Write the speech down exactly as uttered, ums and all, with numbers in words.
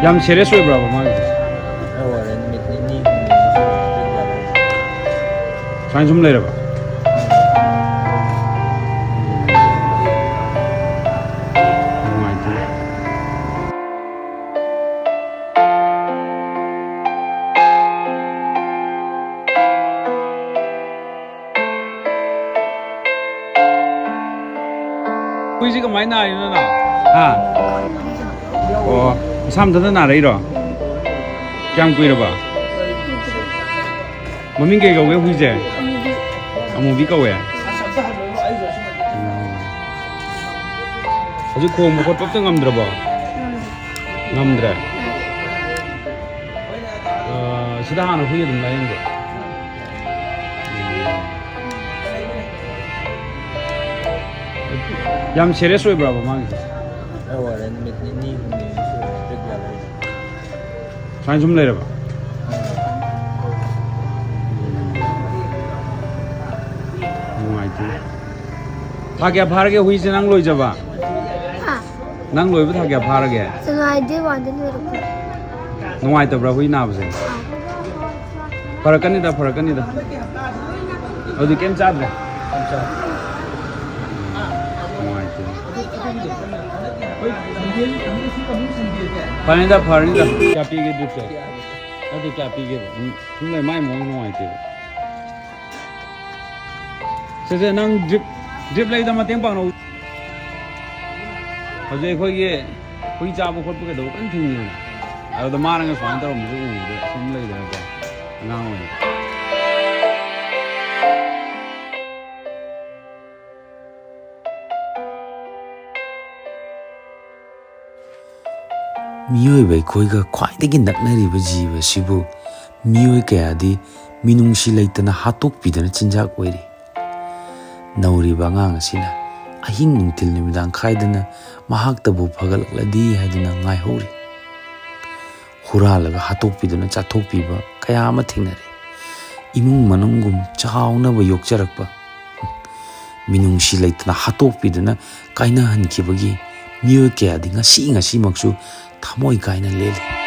ꯌꯥꯝ ꯁꯦꯔꯤꯌꯁ ꯑꯣꯏꯕ꯭ꯔꯕ ꯃꯥꯒꯤꯁꯦ? ꯁꯨꯃꯥꯏꯅ ꯁꯨꯝ ꯂꯩꯔꯕ? ꯅꯨꯡꯉꯥꯏꯇꯦ꯫ ꯍꯨꯏꯁꯦ ꯀꯃꯥꯏꯅ ꯅꯥꯔꯤꯅꯣ ꯅꯪ? ꯍꯥ? ꯑꯣ, ꯃꯁꯥ ꯃꯊꯟꯇ ꯅꯥꯔꯛꯏꯔꯣ? ꯀꯌꯥꯝ ꯀꯨꯏꯔꯕ? ꯃꯃꯤꯡ ꯀꯩ ꯀꯧꯒꯦ ꯍꯨꯏꯁꯦ? ꯑꯃꯨꯕꯤ ꯀꯧꯋꯦ? ꯍꯧꯖꯤꯛ ꯈꯣꯡꯕ ꯈꯣꯠꯄ ꯑꯝꯇ ꯉꯝꯗ꯭ꯔꯕꯣ? ꯉꯝꯗ꯭ꯔꯦ? ꯑ, ꯁꯤꯗ ꯍꯥꯟꯅ ꯍꯨꯏ ꯑꯗꯨꯝ ꯂꯥꯏꯌꯦꯡꯕ꯭ꯔꯣ? ꯌꯥꯝ ꯁꯦꯔꯤꯌꯁ ꯑꯣꯏꯕ꯭ꯔꯕ ꯃꯥꯒꯤꯁꯦ? ꯈꯔ ꯋꯥꯔꯦ, ꯅꯨꯃꯤꯠ ꯅꯤꯅꯤ ꯍꯨꯝꯅꯤ ꯁꯨꯔꯦ ꯗ꯭ꯔꯤꯞ ꯌꯥꯜꯂꯛꯏꯁꯦ꯫ ꯁꯨꯃꯥꯏꯅ ꯁꯨꯝ ꯂꯩꯔꯕ? ꯅꯨꯡꯉꯥꯏꯇꯦ꯫ ꯊꯥ ꯀꯌꯥ ꯐꯥꯔꯒꯦ ꯍꯨꯏꯁꯦ ꯅꯪ ꯂꯣꯏꯖꯕ? ꯍꯥ? ꯅꯪ ꯂꯣꯏꯕ ꯊꯥ ꯀꯌꯥ ꯐꯥꯔꯒꯦ? ꯖꯨꯂꯥꯏ ꯗꯦꯠ ꯋꯥꯟꯗ ꯂꯣꯏꯔꯛꯄ꯫ ꯅꯨꯡꯉꯥꯏꯇꯕ꯭ꯔꯥ ꯍꯨꯏ ꯅꯥꯕꯁꯦ? ꯑꯥ꯫ ꯐꯔꯛꯀꯅꯤꯗ, ꯐꯔꯛꯀꯅꯤꯗ꯫ ꯑꯗꯨꯗꯤ ꯀꯩꯝ ꯆꯥꯗ꯭ꯔꯦ? ꯀꯩꯝ ꯆꯥꯗ꯭ꯔꯦ꯫ ꯅꯨꯡꯉꯥꯏꯇꯦ꯫ ꯐꯔꯅꯤꯗ, ꯐꯔꯅꯤꯗ꯫ ꯀꯌꯥ ꯄꯤꯒꯦ ꯗ꯭ꯔꯤꯞꯁꯦ? ꯅꯠꯇꯦ, ꯀꯌꯥ ꯄꯤꯒꯦꯕ? ꯁꯨꯝ ꯂꯩ, ꯃꯥꯏ ꯃꯑꯣꯡ ꯅꯨꯡꯉꯥꯏꯇꯦꯕ꯫ ꯁꯦ, ꯁꯦ, ꯅꯪ ꯗ꯭ꯔꯤꯞ, ꯗ꯭ꯔꯤꯞ ꯂꯩꯗ ꯃꯇꯦꯡ ꯄꯥꯡꯅꯧ꯫ ꯍꯧꯖꯤꯛ ꯑꯩꯈꯣꯏꯒꯤ ꯍꯨꯏ ꯆꯥꯕ ꯈꯣꯠꯄ ꯀꯩꯗꯧꯕ ꯀꯟꯅ ꯊꯤꯡꯉꯤꯗꯅ, ꯑꯗꯨꯗ ꯃꯥꯅꯒ ꯁꯨꯃꯥꯏꯅ ꯇꯧꯔꯝꯕꯁꯨ ꯎꯕꯗ ꯁꯨꯝ ꯂꯩꯗꯅꯀꯣ, ꯑꯉꯥꯡ ꯑꯣꯏꯅ꯫ ꯃꯤꯑꯣꯏꯕ ꯑꯩꯈꯣꯏꯒ ꯈ꯭ꯋꯥꯏꯗꯒꯤ ꯅꯛꯅꯔꯤꯕ ꯖꯤꯕ ꯑꯁꯤꯕꯨ ꯃꯤꯑꯣꯏ ꯀꯌꯥꯗꯤ ꯃꯤꯅꯨꯡꯁꯤ ꯂꯩꯇꯅ ꯍꯥꯠꯇꯣꯛꯄꯤꯗꯨꯅ ꯆꯤꯟꯖꯥꯛ ꯑꯣꯏꯔꯤ꯫ ꯅꯧꯔꯤꯕ ꯑꯉꯥꯡ ꯑꯁꯤꯅ ꯑꯍꯤꯡ ꯅꯨꯡꯊꯤꯜ ꯅꯨꯃꯤꯗꯥꯡ ꯈꯥꯏꯗꯅ ꯃꯍꯥꯛꯇꯕꯨ ꯐꯒꯠꯂꯛꯂꯗꯤ ꯍꯥꯏꯗꯨꯅ ꯉꯥꯏꯍꯧꯔꯤ꯫ ꯍꯨꯔꯥꯜꯂꯒ ꯍꯥꯠꯇꯣꯛꯄꯤꯗꯨꯅ ꯆꯥꯊꯣꯛꯄꯤꯕ ꯀꯌꯥ ꯑꯃ ꯊꯦꯡꯅꯔꯦ꯫ ꯏꯃꯨꯡ ꯃꯅꯨꯡꯒꯨꯝ ꯆꯥꯎꯅꯕ ꯌꯣꯛꯆꯔꯛꯄ, ꯃꯤꯅꯨꯡꯁꯤ ꯂꯩꯇꯅ ꯍꯥꯠꯇꯣꯛꯄꯤꯗꯨꯅ ꯀꯥꯏꯅꯍꯟꯈꯤꯕꯒꯤ ꯃꯤꯑꯣꯏ ꯀꯌꯥꯗꯤ ꯉꯁꯤ ꯉꯁꯤꯃꯛꯁꯨ ꯊꯃꯣꯏ ꯀꯥꯏꯅ ꯂꯦꯜꯂꯤ꯫